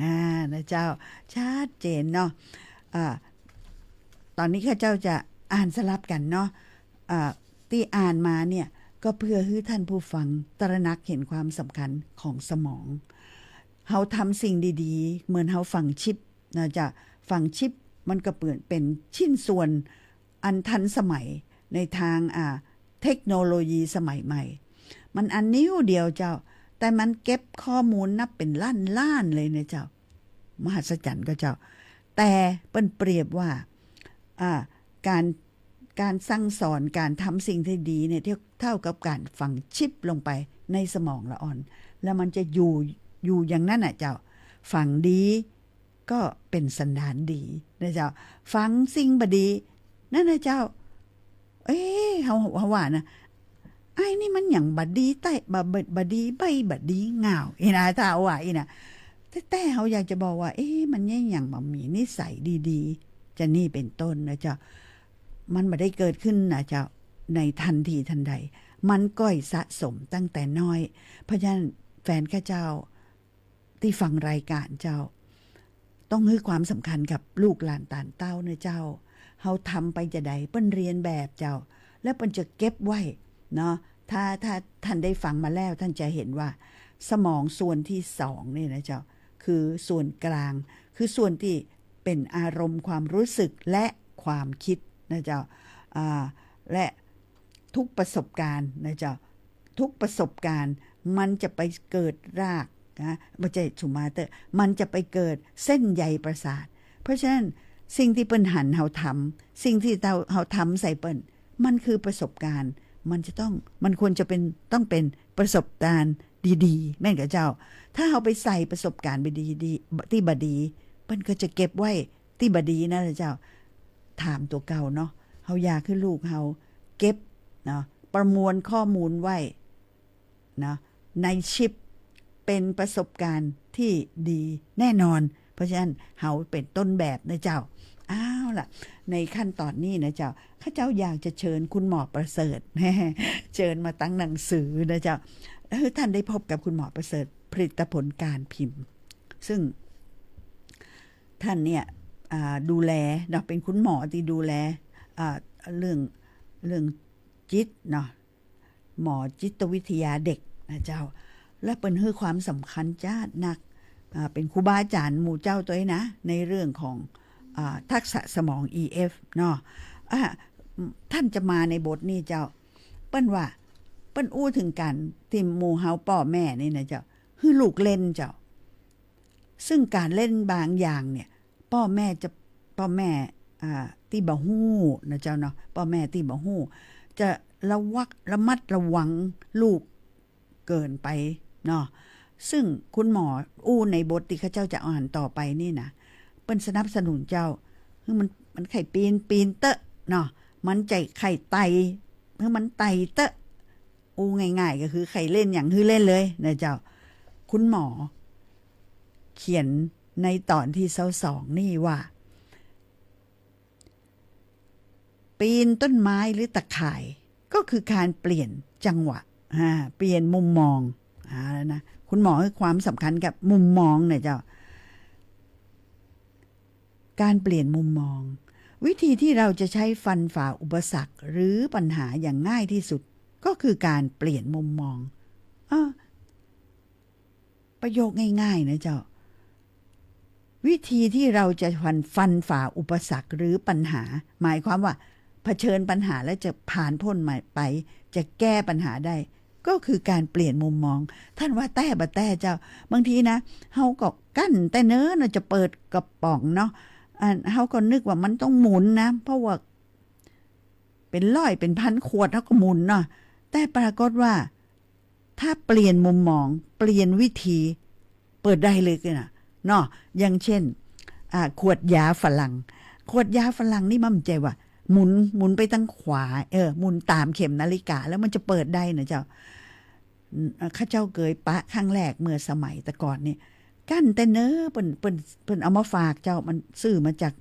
อ่า นะเจ้า ชัดเจนเนาะ อ่า ต๋อนนี้ข้าเจ้าจะอ่านสลับกั๋นเนาะ อ่า ตี้อ่านมาเนี่ย ก็เพื่อหื้อท่านผู้ฟังตระหนักเห็นความสำคัญของสมอง เฮาทำสิ่งดีๆ เหมือนเฮาฝังชิปนะเจ้า ฝังชิปมันก็เป๋น เป๋นชิ้นส่วนอันทันสมัยในตาง อ่า เทคโนโลยีสมัยใหม่ มันอันนิ้วเดียวเจ้า แต่มันเก็บข้อมูลนับเป๋นล้านๆ เลยนะเจ้า มหัศจรรย์ก็เจ้า แต่เปิ้นเปรียบว่า อ่า ก๋าน ก๋านสั่งสอน ก๋านทำสิ่งตี้ดีเนี่ย เท่า เท่ากับก๋านฝังชิปลงไปในสมองละอ่อน แล้วมันจะอยู่ อยู่อย่างนั้นน่ะเจ้า ฝังดีก็เป๋นสันดานดีนะเจ้า ฝังสิ่งบ่ดี นั่นนะเจ้า เอ๊ะ เฮา เฮาว่านะ ไอ้นี่มันหยังบ่ดีแต๊ บ่ บ่ บ่ดีใบ้ บ่ดีง่าว อี้นะ ถ้าว่าอี้นะ แต่ แต่เฮาอยากจะบอกว่า เอ๊ะ มันยัง ยังบ่มีนิสัยดีๆ จะนี่เป๋นต้นนะเจ้า มันบ่ได้เกิดขึ้นนะเจ้า ในทันทีทันใด มันก้อยสะสมตั้งแต่น้อย เพราะฉะนั้นแฟนข้าเจ้าตี้ฟังรายก๋านเจ้า ต้องหื้อความสำคัญกับลูกหลานตานเต้าเนาะเจ้า เฮาทำไปจาใด เปิ้นเรียนแบบเจ้า แล้วเปิ้นจะเก็บไว้เนาะ ถ้า ถ้าท่านได้ฟังมาแล้ว ท่านจะเห็นว่าสมองส่วนตี้สองนี่นะเจ้า คือส่วนกลาง คือส่วนตี้เป๋นอารมณ์ความรู้สึกและความกึ๊ดนะเจ้า อ่า และทุกประสบการณ์นะเจ้า ทุกประสบการณ์มันจะไปเกิดรากนะ บ่ใจ้ สมมาเตอร์ มันจะไปเกิดเส้นใยประสาท เพราะฉะนั้นสิ่งตี้เปิ้นหันเฮาทำ สิ่งตี้เฮา เฮาทำใส่เปิ้น มันคือประสบการณ์ มันจะต้อง มันควรจะเป๋น ต้องเป๋นประสบการณ์ดีๆ แม่นก่ะเจ้า ถ้าเฮาไปใส่ประสบการณ์บ่ดี ดี ตี้บ่ดี เปิ้นก็จะเก็บไว้ตี้บ่ดีนั่นแหละเจ้า ถามตั๋วเก่าเนาะ เฮาอยากหื้อลูกเฮาเก็บเนาะ ประมวลข้อมูลไว้ เนาะ ในชิป เป๋นประสบการณ์ตี้ดีแน่นอน เพราะฉะนั้นเฮาเป๋นต้นแบบนะเจ้า เอาล่ะ ในขั้นตอนนี้นะเจ้า ข้าเจ้าอยากจะเชิญคุณหมอประเสริฐ เชิญมาตั้งหนังสือนะเจ้า เออ ท่านได้พบกับคุณหมอประเสริฐ ผลิตผลการพิมพ์ ซึ่งท่านเนี่ย อ่า ดูแลเนาะ เป๋นคุณหมอตี้ดูแล อ่า เรื่อง เรื่องจิตเนาะ หมอจิตวิทยาเด็กนะเจ้า และเปิ้นหื้อความสำคัญจ๊าดนัก อ่า เป๋นครูบาอาจ๋ารย์หมู่เจ้าตวยนะ ในเรื่องของ อ่า ทักษะสมอง อี เอฟ เนาะ อ่า ต้านจะมาในบทนี้เจ้า เปิ้นว่า เปิ้นอู้เถิงก๋านตี้หมู่เฮาป้อแม่นี่นะเจ้า หื้อลูกเล่นเจ้า ซึ่งก๋านเล่นบางอย่างเนี่ย ป้อแม่จะ ป้อแม่ อ่า ตี้บ่ฮู้นะเจ้าเนาะ ป้อแม่ตี้บ่ฮู้ จะระวัก ระมัดระวังลูกเกินไปเนาะ ซึ่งคุณหมออู้ในบทตี้ข้าเจ้าจะอ่านต่อไปนี่นะ เปิ้นสนับสนุนเจ้า หื้อมัน มันใค่ปีน ปีนเต๊อะเนาะ มันจะใค่ไต่ หื้อมันไต่เต๊อะ อู้ง่ายๆ ก็คือใค่เล่นหยังหื้อเล่นเลยนะเจ้า คุณหมอเขียนในตอนตี้ซาวสองนี่ว่า ปีนต้นไม้หรือตะข่าย ก็คือการเปลี่ยนจังหวะ อ่า เปลี่ยนมุมมอง อ่า นะ คุณหมอให้ความสำคัญกับมุมมองเนี่ยเจ้า การเปลี่ยนมุมมอง วิธีที่เราจะใช้ฟันฝ่าอุปสรรคหรือปัญหาอย่างง่ายที่สุด ก็คือการเปลี่ยนมุมมอง อ่า ประโยคง่ายๆ นะเจ้า วิธีที่เราจะฟัน ฟันฝ่าอุปสรรคหรือปัญหา หมายความว่าเผชิญปัญหาแล้วจะผ่านพ้นมันไป จะแก้ปัญหาได้ ก็คือการเปลี่ยนมุมมอง ต้านว่าแต๊บ่แต๊เจ้า บางทีนะ เฮาก็กั้นแต่เนิ่นเนาะ จะเปิดกระป๋องเนาะ อัน เฮาก็นึกว่ามันต้องหมุนนะ เพราะว่า เป๋นร้อยเป๋นพันขวดเฮาก็หมุนเนาะ แต่ปรากฏว่า ถ้าเปลี่ยนมุมมอง เปลี่ยนวิธี เปิดได้เลยนะเนาะ อย่างเช่น อ่า ขวดยาฝรั่ง ขวดยาฝรั่งนี่มันบ่ใจ้ว่า หมุน หมุนไปตางขวา เออ หมุนต๋ามเข็มนาฬิกา แล้วมันจะเปิดได้นะเจ้า อืม ข้าเจ้าเกยปะครั้งแรกเมื่อสมัยแต่ก่อนนี่ กั้นแต่เน้อ เปิ้น เปิ้น เปิ้นเอามาฝากเจ้า มันซื้อมาจาก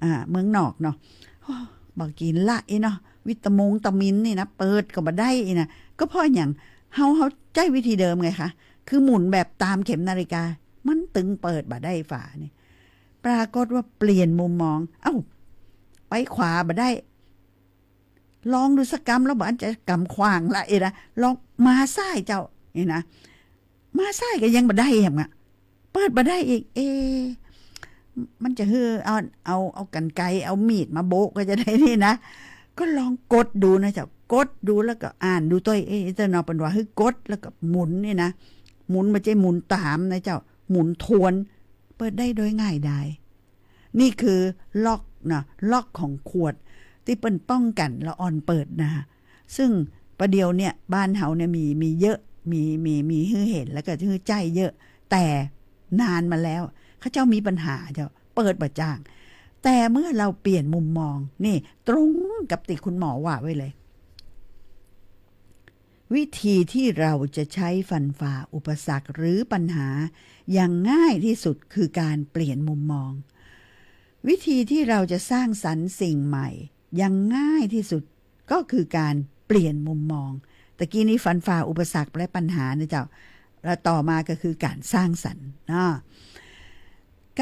อ่า เมืองนอกเนาะ โอ้ บ่กิ๋นละอี้เนาะ วิตามงตามินนี่นะ เปิดก็บ่ได้อี้นะ ก็เพราะหยัง เฮา เฮาใจ๊วิธีเดิมไงคะ คือหมุนแบบต๋ามเข็มนาฬิกา มันตึงเปิดบ่ได้ฝานี่ ปรากฏว่าเปลี่ยนมุมมอง เอ้า ไปขวาบ่ได้ ลองดูสักกำ แล้วบ่อันจะกำขว้างละอี้นะ ลองมาซ้ายเจ้า อี้นะ มาซ้ายก็ยังบ่ได้แหมอะ เปิดบ่ได้อีก เอ๊ะ มันจะหื้อเอา เอา เอากรรไกร เอามีดมาโบ๊ะก็จะได้นี่นะ ก็ลองกดดูนะเจ้า กดดูแล้วก็อ่านดูตวย เอ๊ะ เจ้าเนาะ เปิ้นว่าหื้อกดแล้วก็หมุนนี่นะ หมุน บ่ใจ้หมุนต๋ามนะเจ้า หมุนทวน เปิดได้โดยง่ายดาย นี่คือล็อกนะ ล็อกของขวด ตี้เปิ้นป้องกั๋นละอ่อนเปิดนะ ซึ่งประเดี๋ยวเนี่ยบ้านเฮาเนี่ยมี มีเยอะ มี มี มีหื้อหัน แล้วก็หื้อใจ๊เยอะ แต่นานมาแล้ว เขาเจ้ามีปัญหาเจ้า เปิดบ่จ้าง แต่เมื่อเราเปลี่ยนมุมมอง นี่ตรงกับตี้คุณหมอว่าไว้เลย วิธีที่เราจะใช้ฟันฝ่าอุปสรรคหรือปัญหาอย่างง่ายที่สุดคือการเปลี่ยนมุมมอง วิธีที่เราจะสร้างสรรค์สิ่งใหม่อย่างง่ายที่สุดก็คือการเปลี่ยนมุมมอง ตะกี้นี้ฟันฝ่าอุปสรรคและปัญหานะเจ้า แล้วต่อมาก็คือการสร้างสรรค์เนาะ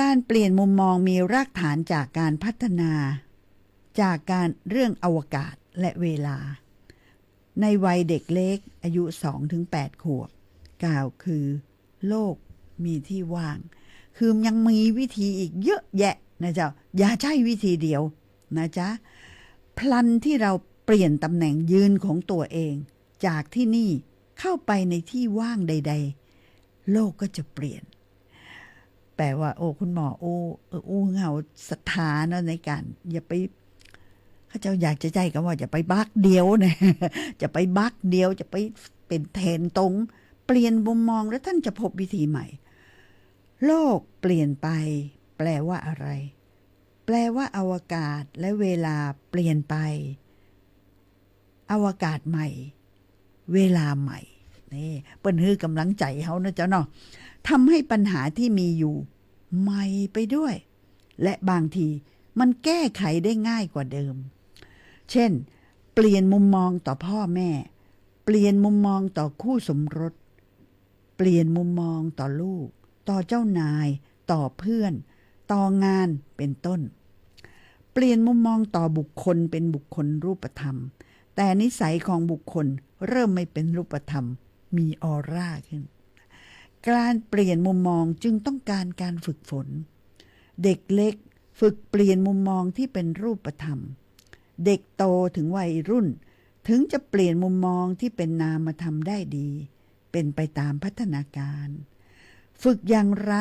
การเปลี่ยนมุมมองมีรากฐานจากการพัฒนา จากการเรื่องอวกาศและเวลา ในวัยเด็กเล็กอายุสองถึงแปดขวบ กล่าวคือโลกมีที่ว่าง คือยังมีวิธีอีกเยอะแยะนะเจ้า อย่าใจ๊วิธีเดียวนะจ๊ะ พลันที่เราเปลี่ยนตำแหน่งยืนของตัวเอง จากที่นี่เข้าไปในที่ว่างใดๆ โลกก็จะเปลี่ยน แป๋ว่า โอ้ คุณหมออู้ เออ อู้หื้อเฮาศรัทธาเนาะในการ อย่าไป เขาเจ้าอยากจะใจ๊กำว่า อย่าไปบักเดียวนะ อย่าไปบักเดียว อย่าไปเป๋นแถนต๋ง เปลี่ยนมุมมองแล้วต้านจะพบวิธีใหม่ โลกเปลี่ยนไป แปลว่าอะไร แปลว่าอวกาศและเวลาเปลี่ยนไป อวกาศใหม่ เวลาใหม่ นี่ เปิ้นหื้อกำลังใจ๋เฮานะเจ้าเนาะ ทำให้ปัญหาที่มีอยู่ใหม่ไปด้วย และบางทีมันแก้ไขได้ง่ายกว่าเดิม เช่น เปลี่ยนมุมมองต่อพ่อแม่ เปลี่ยนมุมมองต่อคู่สมรส เปลี่ยนมุมมองต่อลูก ต่อเจ้านาย ต่อเพื่อน ต่องาน เป็นต้น เปลี่ยนมุมมองต่อบุคคลเป็นบุคคลรูปธรรม แต่นิสัยของบุคคลเริ่มไม่เป็นรูปธรรม มีออร่าขึ้น การเปลี่ยนมุมมองจึงต้องการการฝึกฝน เด็กเล็กฝึกเปลี่ยนมุมมองที่เป็นรูปธรรม เด็กโตถึงวัยรุ่น ถึงจะเปลี่ยนมุมมองที่เป็นนามธรรมได้ดี เป็นไปตามพัฒนาการ ฝึกอย่างไร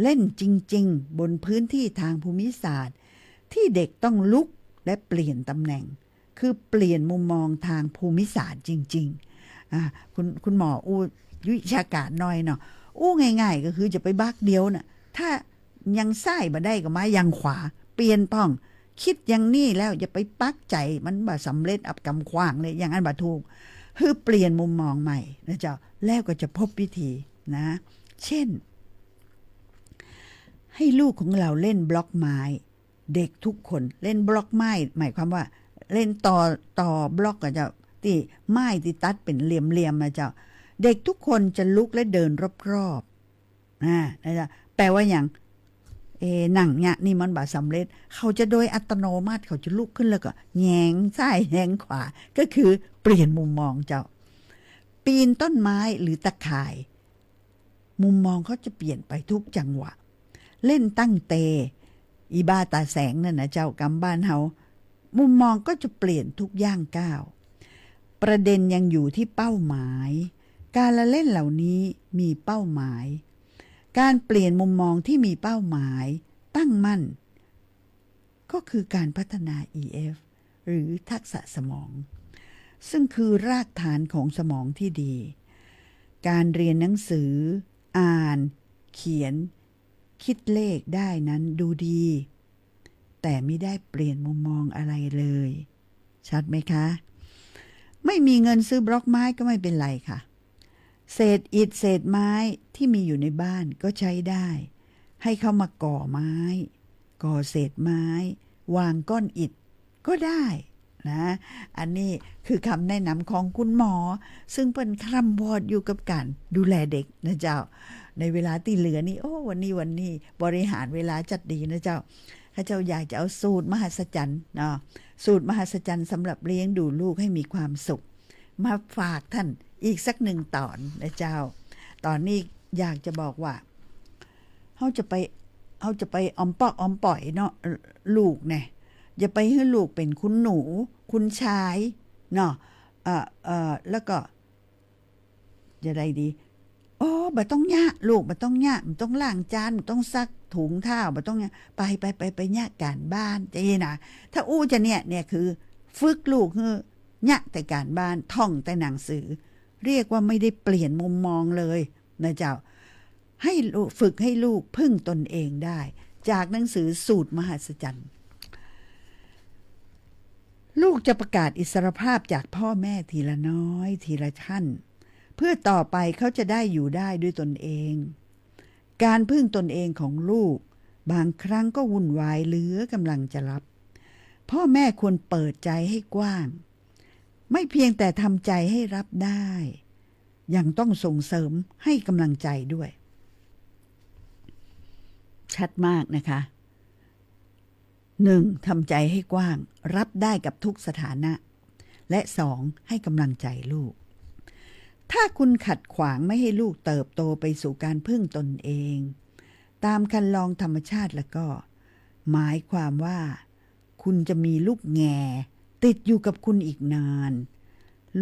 เล่นจริงๆ บนพื้นที่ทางภูมิศาสตร์ ที่เด็กต้องลุกและเปลี่ยนตำแหน่ง คือเปลี่ยนมุมมองทางภูมิศาสตร์จริงๆ อ่า คุณ คุณหมออู้วิชาการหน่อยเนาะ อู้ง่ายๆ ก็คือจะไปบักเดียวน่ะ ถ้ายังซ้ายบ่ได้ก็มายังขวา เปลี่ยนพ่อง คิดอย่างนี้แล้วอย่าไปปักใจ๋ มันบ่สำเร็จอับกำขว้างเลย อย่างอั้นบ่ถูก คือเปลี่ยนมุมมองใหม่นะเจ้า แล้วก็จะพบวิธีนะ เช่น ให้ลูกของเราเล่นบล็อกไม้ เด็กทุกคนเล่นบล็อกไม้ หมายความว่าเล่นต่อ ต่อบล็อกอะเจ้า ตี้ไม้ตี้ตัดเป๋นเหลี่ยมๆ นะเจ้า เด็กทุกคนจะลุกและเดินรอบๆ อ่า นะเจ้า แปลว่าหยัง เอ นั่งเยียะนี่มันบ่สำเร็จ เขาจะโดยอัตโนมัติ เขาจะลุกขึ้นแล้วก็แหยงซ้ายแหยงขวา ก็คือเปลี่ยนมุมมองเจ้า ปีนต้นไม้หรือตะข่าย มุมมองเขาจะเปลี่ยนไปทุกจังหวะ เล่นตั้งเต อีบ้าต๋าแสงนั่นนะเจ้า กำบ้านเฮา มุมมองก็จะเปลี่ยนทุกย่างก้าว ประเด็นยังอยู่ที่เป้าหมาย การละเล่นเหล่านี้มีเป้าหมาย การเปลี่ยนมุมมองที่มีเป้าหมาย ตั้งมั่น ก็คือการพัฒนา อี เอฟ หรือทักษะสมอง ซึ่งคือรากฐานของสมองที่ดี การเรียนหนังสือ อ่าน เขียน คิดเลขได้นั้นดูดี แต่มิได้เปลี่ยนมุมมองอะไรเลย ชัดไหมคะ ไม่มีเงินซื้อบล็อกไม้ก็ไม่เป็นไรค่ะ เศษอิฐเศษไม้ที่มีอยู่ในบ้านก็ใช้ได้ ให้เขามาก่อไม้ ก่อเศษไม้ วางก้อนอิฐก็ได้นะ อันนี้คือกำแนะนำของคุณหมอ ซึ่งเปิ้นคร่ำวอดอยู่กับก๋านดูแลเด็กนะเจ้า ในเวลาตี้เหลือนี่ โอ้ วันนี้ วันนี้บริหารเวลาจัดดีนะเจ้า ข้าเจ้าอยากจะเอาสูตรมหัศจรรย์เนาะ สูตรมหัศจรรย์สำหรับเลี้ยงดูลูกให้มีความสุข มาฝากต้านอีกสักหนึ่งต๋อนนะเจ้า ต๋อนนี้อยากจะบอกว่า เฮาจะไป เฮาจะไปออมปอกออมป๋อยเนาะ ลูกเนี่ย อย่าไปหื้อลูกเป๋นคุณหนู คุณชายเนาะ เอ่อ เอ่อ แล้วก็ จะใดดี โอ้ บ่ต้องเยียะ ลูก บ่ต้องเยียะ บ่ต้องล้างจาน บ่ต้องซักถุงเท้า บ่ต้องเยียะ ไป ไป ไป ไปเยียะก๋านบ้าน จะอี้นะ ถ้าอู้จะเนี่ย เนี่ยคือฝึกลูกหื้อเยียะแต่ก๋านบ้าน ท่องแต่หนังสือ เรียกว่าไม่ได้เปลี่ยนมุมมองเลยนะเจ้า ให้ลูก ฝึกให้ลูกพึ่งตนเองได้ จากหนังสือสูตรมหัศจรรย์ ลูกจะประกาศอิสรภาพจากพ่อแม่ทีละน้อย ทีละขั้น เพื่อต่อไปเขาจะได้อยู่ได้ด้วยตนเอง การพึ่งตนเองของลูก บางครั้งก็วุ่นวายเหลือกำลังจะรับ พ่อแม่ควรเปิดใจให้กว้าง ไม่เพียงแต่ทำใจให้รับได้ ยังต้องส่งเสริมให้กำลังใจด้วย ชัดมากนะคะ หนึ่ง ทำใจให้กว้าง รับได้กับทุกสถานะ และสอง ให้กำลังใจลูก ถ้าคุณขัดขวางไม่ให้ลูกเติบโตไปสู่การพึ่งตนเอง ตามคันลองธรรมชาติแล้วก็ หมายความว่า คุณจะมีลูกแง่ติดอยู่กับคุณอีกนาน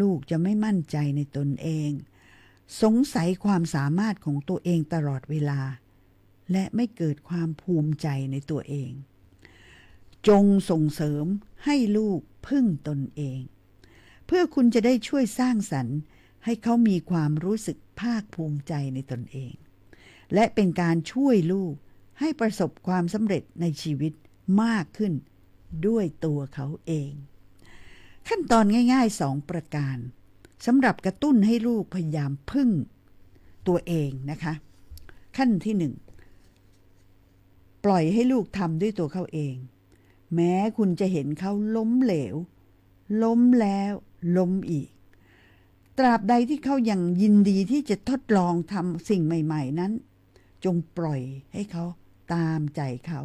ลูกจะไม่มั่นใจในตนเอง สงสัยความสามารถของตัวเองตลอดเวลา และไม่เกิดความภูมิใจในตัวเอง จงส่งเสริมให้ลูกพึ่งตนเอง เพื่อคุณจะได้ช่วยสร้างสรรค์ให้เขามีความรู้สึกภาคภูมิใจในตนเอง และเป็นการช่วยลูกให้ประสบความสำเร็จในชีวิตมากขึ้นด้วยตัวเขาเอง ขั้นตอนง่ายๆ สองประการ สำหรับกระตุ้นให้ลูกพยายามพึ่งตัวเองนะคะ ขั้นที่หนึ่ง ปล่อยให้ลูกทำด้วยตัวเขาเอง แม้คุณจะเห็นเขาล้มเหลว ล้มแล้วล้มอีก ตราบใดที่เขายังยินดีที่จะทดลองทำสิ่งใหม่ๆ นั้น จงปล่อยให้เขาตามใจเขา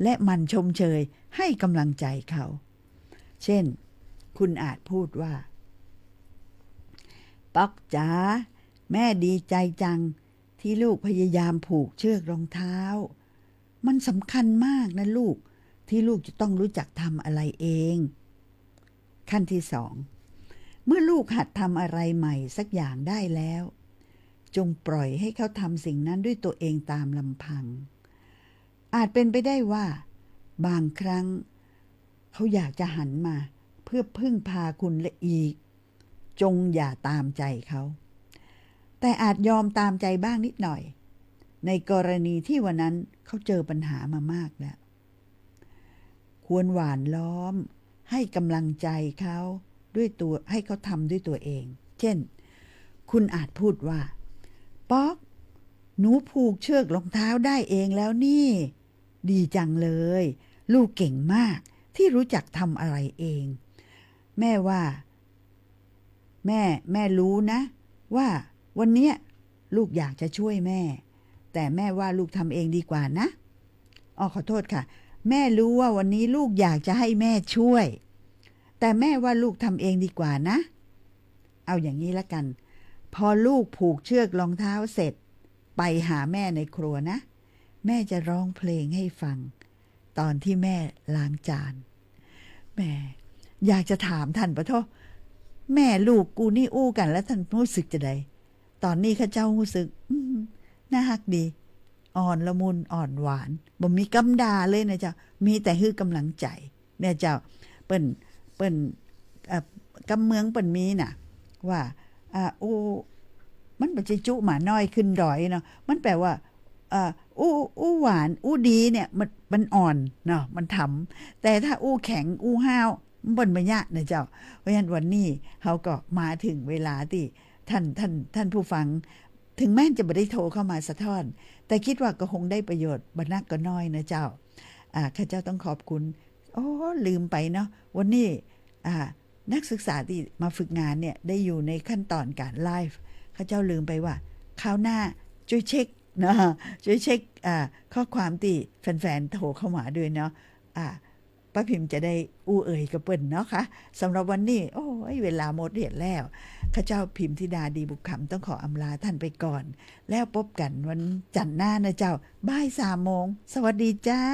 และหมั่นชมเชยให้กำลังใจเขา เช่น คุณอาจพูดว่า ป๊อกจ๋า แม่ดีใจจัง ที่ลูกพยายามผูกเชือกรองเท้า มันสำคัญมากนะลูก ที่ลูกจะต้องรู้จักทำอะไรเอง ขั้นที่สอง เมื่อลูกหัดทำอะไรใหม่สักอย่างได้แล้ว จงปล่อยให้เขาทำสิ่งนั้นด้วยตัวเองตามลำพัง อาจเป็นไปได้ว่า บางครั้ง เขาอยากจะหันมาเพื่อพึ่งพาคุณละอีก จงอย่าตามใจเขา แต่อาจยอมตามใจบ้างนิดหน่อย ในกรณีที่วันนั้นเขาเจอปัญหามามากแล้ว ควรหว่านล้อมให้กำลังใจเขาด้วยตัว ให้เขาทำด้วยตัวเอง เช่น คุณอาจพูดว่า ป๊อก หนูผูกเชือกรองเท้าได้เองแล้วนี่ ดีจังเลย ลูกเก่งมากที่รู้จักทำอะไรเอง แม่ว่า แม่ แม่รู้นะ ว่าวันเนี้ยลูกอยากจะช่วยแม่ แต่แม่ว่าลูกทำเองดีกว่านะ อ๋อ ขอโทษค่ะ แม่รู้ว่าวันนี้ลูกอยากจะให้แม่ช่วย แต่แม่ว่าลูกทำเองดีกว่านะ เอาอย่างนี้ละกัน พอลูกผูกเชือกรองเท้าเสร็จ ไปหาแม่ในครัวนะ แม่จะร้องเพลงให้ฟัง ตอนที่แม่ล้างจาน แหม อยากจะถามต้านปะโธ่ แม่ลูกกูนี่อู้กั๋นแล้วต้านฮู้สึกจะใด ต๋อนนี้ข้าเจ้าฮู้สึก อืม น่าฮักดี อ่อนละมุนอ่อนหวาน บ่มีกำด่าเลยนะเจ้า มีแต่หื้อกำลังใจ๋ เนี่ยเจ้า เปิ้น เปิ้น เอ่อ กำเมืองเปิ้นมีน่ะ ว่า อ่า อู้ มันบ่ใจ้จุ๊หมาน้อยขึ้นดอยเนาะ มันแป๋ว่า เอ่อ อู้ อู้หวาน อู้ดีเนี่ย มัน มันอ่อนเนาะ มันถำ แต่ถ้าอู้แข็ง อู้ห้าว มันบ่เยียะนะเจ้า เพราะฉะนั้นวันนี้เฮาก็มาเถิงเวลาตี้ต้าน ต้าน ต้านผู้ฟัง เถิงแม้นจะบ่ได้โทรเข้ามาสะท้อน แต่กึ๊ดว่าก็คงได้ประโยชน์บ่นักก็น้อยนะเจ้า อ่า ข้าเจ้าต้องขอบคุณ โอ้ ลืมไปเนาะ วันนี้ อ่า นักศึกษาตี้มาฝึกงานเนี่ย ได้อยู่ในขั้นต๋อนก๋านไลฟ์ ข้าเจ้าลืมไปว่า คราวหน้าจ้วยเช็คเนาะ จ้วยเช็ค อ่า ข้อความตี้แฟนๆ โทรเข้ามาด้วยเนาะ อ่า ป้าพิมจะได้อู้เอ่ยกับเปิ้นเนาะคะ สำหรับวันนี้ โอ้ย เวลาหมดเหียแล้ว ข้าเจ้าพิมธิดา ดีบุญคำ ต้องขออำลาต้านไปก่อน แล้วปบกั๋นวันจันทร์หน้านะเจ้า บ่ายสามโมง สวัสดีเจ้า